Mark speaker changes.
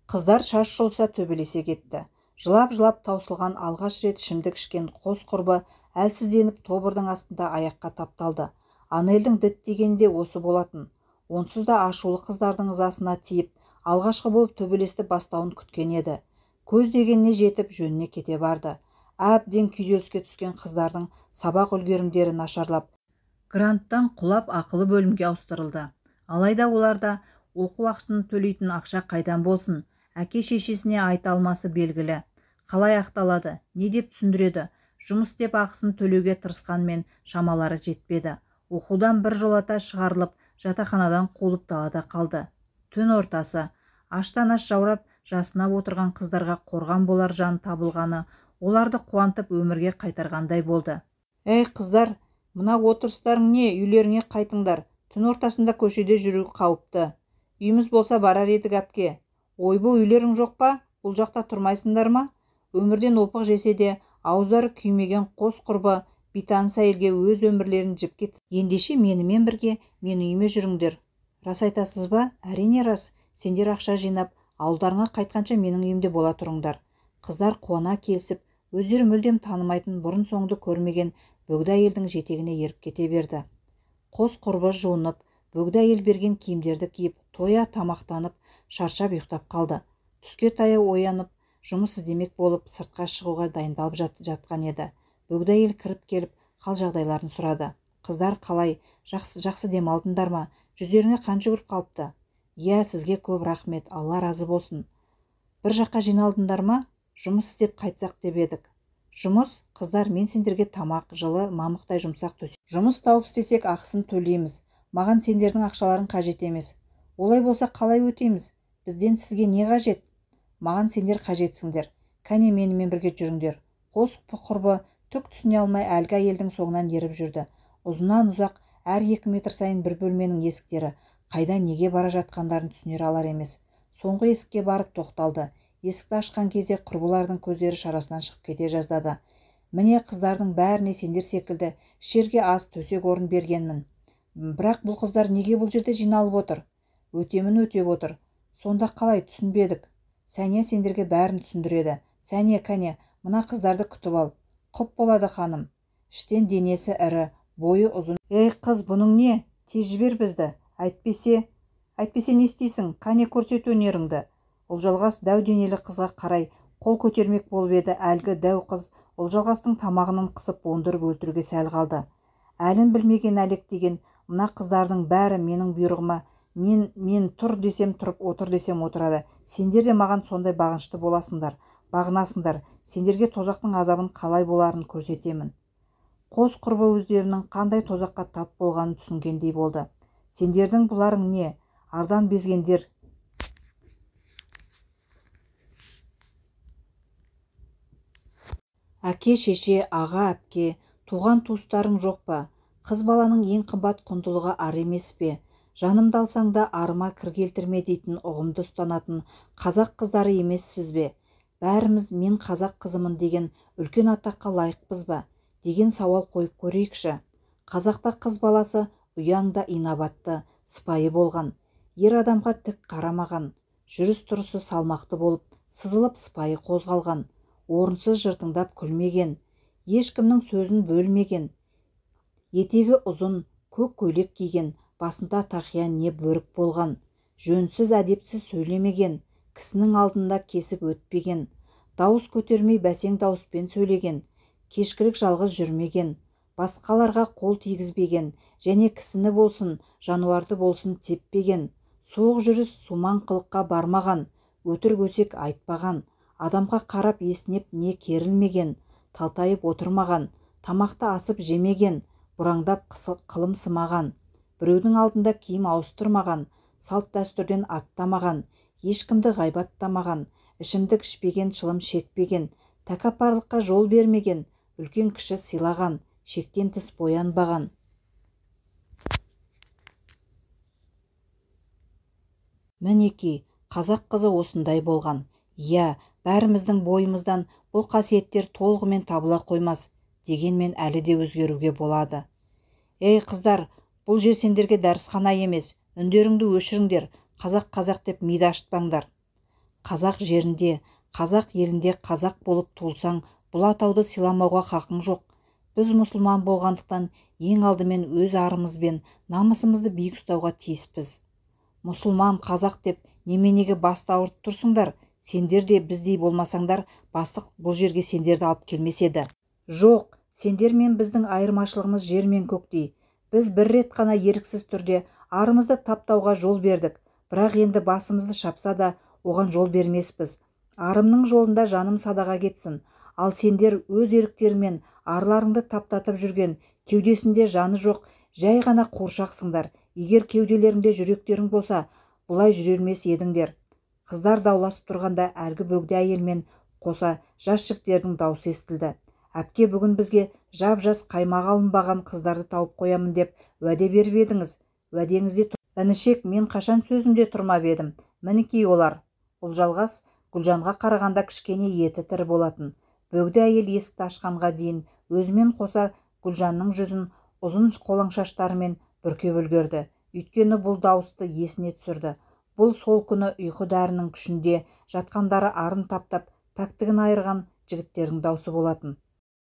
Speaker 1: Қыздар шаш жұлса төбелесе кетті. Жылап-жылап таусылған алғаш рет ішімдік ішкен қос құрбы әлсізденіп тобырдың астында аяққа тапталды. Анельдің діттегені де осы болатын. Онсыз да ашулы қыздардың ызасына тиіп, алғашқы болып төбелесті бастауын күткен еді. Көздегеніне жетіп, жөніне кете барды. Әбден күйзеліске түскен қыздардың сабақ үлгерімдері нашарлап, гранттан құлап ақылы бөлімге ауыстырылды. Алайда оларда оқу ақысын төлейтін ақша қайдан болсын, әке-шешесіне айта алмасы белгілі. Қалай ақталады, не деп түсіндіреді? Жұмыс істеп ақысын төлеуге тырысқанмен шамалары жетпеді. Оқудан бір жолата шығарылып, жатақханадан қуылып далада қалды. Түн ортасы, аштан-аш жаурап, жасынап отырған қыздарға қорған болар жан табылғаны оларды қуантып өмірге қайтарғандай болды. Ей қыздар, мына отырыстарың не, үйлеріңе қайтыңдар. Түн ортасында көшеде жүру қауіпті. Үйіміз болса барар едік әпке. Ойбу, үйлерің жоқ па? Бұл жақта тұрмайсыңдар ма? Өмірден опық жесе де, ауыздары күймеген қос құрбы бейтаныс әйелге өз өмірлерін жіпке. Ендеше менімен бірге мен үйіме жүріңдер. Рас айтасыз ба? Әрине рас. Сендер ақша жинап, ауылдарыңа қайтқанша менің үйімде бола тұрыңдар. Қыздар қуана келісіп, өздері мүлдем танымайтын, бұрын-соңды көрмеген бөгде әйелдің жетегіне еріп кете берді. Қос құрбы жуынып, бөгде әйел берген киімдерді киіп, тоя тамақтанып, шаршап ұйықтап қалды. Түске таяу оянып, жұмыс іздемек болып, сыртқа шығуға дайындалып жатқан еді. Бөгде әйел кіріп келіп, хал жағдайларын сұрады. Қыздар қалай, жақсы демалдыңдар ма? Жүздеріңе қан жүгіріп қалыпты. Иә, сізге көп рахмет, Алла разы болсын. Бір жаққа жиналдыңдар ма? Жұмыс істеп қайтсақ деп едік. Жұмыс? Қыздар, мен сендерге тамақ, жылы, мамықтай жұмсақ төсек. Жұмыс тауып істесек ақысын төлейміз. Маған сендердің ақшаларың қажет емес. Олай болса қалай өтейміз? Бізден сізге не қажет? Маған сендер қажетсіңдер. Кәне менімен бірге жүріңдер. Қос құрбы түк түсіне алмай әлгі әйелдің соңынан еріп жүрді. Ұзыннан ұзақ әр 2 метр сайын бір бөлменің есіктері, қайда неге бара жатқандарын түсінер алар емес. Соңғы есікке барып тоқталды. Есікті ашқан кезде құрбылардың көздері шарасынан шығып кете жаздады. Міне, қыздардың бәріне сендер секілді ішерге аз төсек орын бергенмін. Бірақ бұл қыздар неге бұл жерде жиналып отыр? Өтемін өтеп отыр. Сонда қалай, түсінбедік. Сәния сендерге бәрін түсіндіреді. Сәния, кәне, мына қыздарды күтіп ал. Құп болады, ханым. Іштен денесі ірі, бойы ұзын. Ей қыз, бұның не? Тез жібер бізді. Әйтпесе, әйтпесе не істейсің? Кәне көрсет өнеріңді. Ұлжалғас дәу денелі қызға қарай қол көтермек болып еді, әлгі дәу қыз Ұлжалғастың тамағынан қысып буындырып өлтіруге сәл қалды. Әлін білмеген әлек деген мына қыздардың бәрі менің бұйрығыма, мен тұр десем тұрып, отыр десем отырады. Сендер де маған сондай бағынышты боласыңдар, бағынасыңдар. Сендерге тозақтың азабын қалай боларын көрсетемін. Қос құрбы өздерінің қандай тозаққа тап болғанын түсінгендей болды. Сендердің бұларың не? Ардан безгендер. Әке, шеше, аға, әпке, туған туыстарың жоқ па? Қыз баланың ең қымбат құндылығы ар емес пе? Жанымды алсаң да арыма кір келтірме дейтін ұғымды ұстанатын қазақ қыздары емеспіз бе? Бәріміз мен қазақ қызымын деген үлкен атаққа лайықпыз ба? Деген сауал қойып көрейікші. Қазақта қыз баласы ұяң да инабатты, сыпайы болған. Ер адамға тік қарамаған, жүріс-тұрысы салмақты болып, сызылып сыпайы қозғалған, орынсыз жыртыңдап күлмеген, ешкімнің сөзін бөлмеген, етегі ұзын, көк көйлек киген, басында тақия не бөрік болған, жөнсіз әдепсіз сөйлемеген, кісінің алдында кесіп өтпеген, дауыс көтермей бәсең дауыспен сөйлеген, кешкілік жалғыз жүрмеген, басқаларға қол тигізбеген, және кісіні болсын, жануарды болсын теппеген, суық жүріс сумаң қылыққа бармаған, өтірік өсек айтпаған, адамға қарап есінеп не керілмеген, талтайып отырмаған, тамақты асып жемеген, бұраңдап қылымсымаған, біреудің алдында киім ауыстырмаған, салт дәстүрден аттамаған, ешкімді ғайбаттамаған, ішімдік ішпеген, шылым шекпеген, тәкаппарлыққа жол бермеген, үлкен кіші сыйлаған, шектен тыс боянбаған. Мінекей, қазақ қызы осындай болған. Иә, бәріміздің бойымыздан бұл қасиеттер толығымен табыла қоймас, дегенмен әлі де өзгеруге болады. Ей қыздар, бұл жер сендерге дәрісхана емес, үндеріңді өшіріңдер, қазақ-қазақ деп миды ашытпаңдар. Қазақ жерінде, қазақ елінде қазақ болып туылсаң, бұл атауды сыйламауға хақың жоқ. Біз мұсылман болғандықтан ең алдымен өз арымыз бен намысымызды биік ұстауға тиіспіз. Мұсылман, қазақ деп неменеге басты ауыртып тұрсыңдар? Сендер де біздей болмасаңдар, бастық бұл жерге сендерді алып келмес еді. Жоқ, сендер мен біздің айырмашылығымыз жер мен көктей. Біз бір рет қана еріксіз түрде арымызды таптауға жол бердік, бірақ енді басымызды шапса да оған жол бермеспіз. Арымның жолында жаным садаға кетсін. Ал сендер өз еріктерімен арларыңды таптатып жүрген, кеудесінде жаны жоқ, жай ғана қуыршақсыңдар. Егер кеуделеріңде жүректерің болса, бұлай жүрермес едіңдер. Қыздар дауласып тұрғанда әлгі бөгде әйелмен қоса жас жігіттердің даусы естілді. Әпке, бүгін бізге жап-жас қаймағы алынбаған қыздарды тауып қоямын деп уәде беріп едіңіз. Уәдеңізде інішек, мен қашан сөзімде тұрмап едім. Мінекей олар. Ұлжалғас Гүлжанға қарағанда кішкене еті тірі болатын. Бөгде әйел есікті ашқанға дейін өзімен қоса Гүлжанның жүзін ұзын қолаң шаштарымен бүркеп үлгерді. Өйткені бұл дауысты есіне түсірді. Бұл сол күні ұйқы дәрінің күшінде жатқандары арын таптап, пәктігін айырған жігіттердің даусы болатын.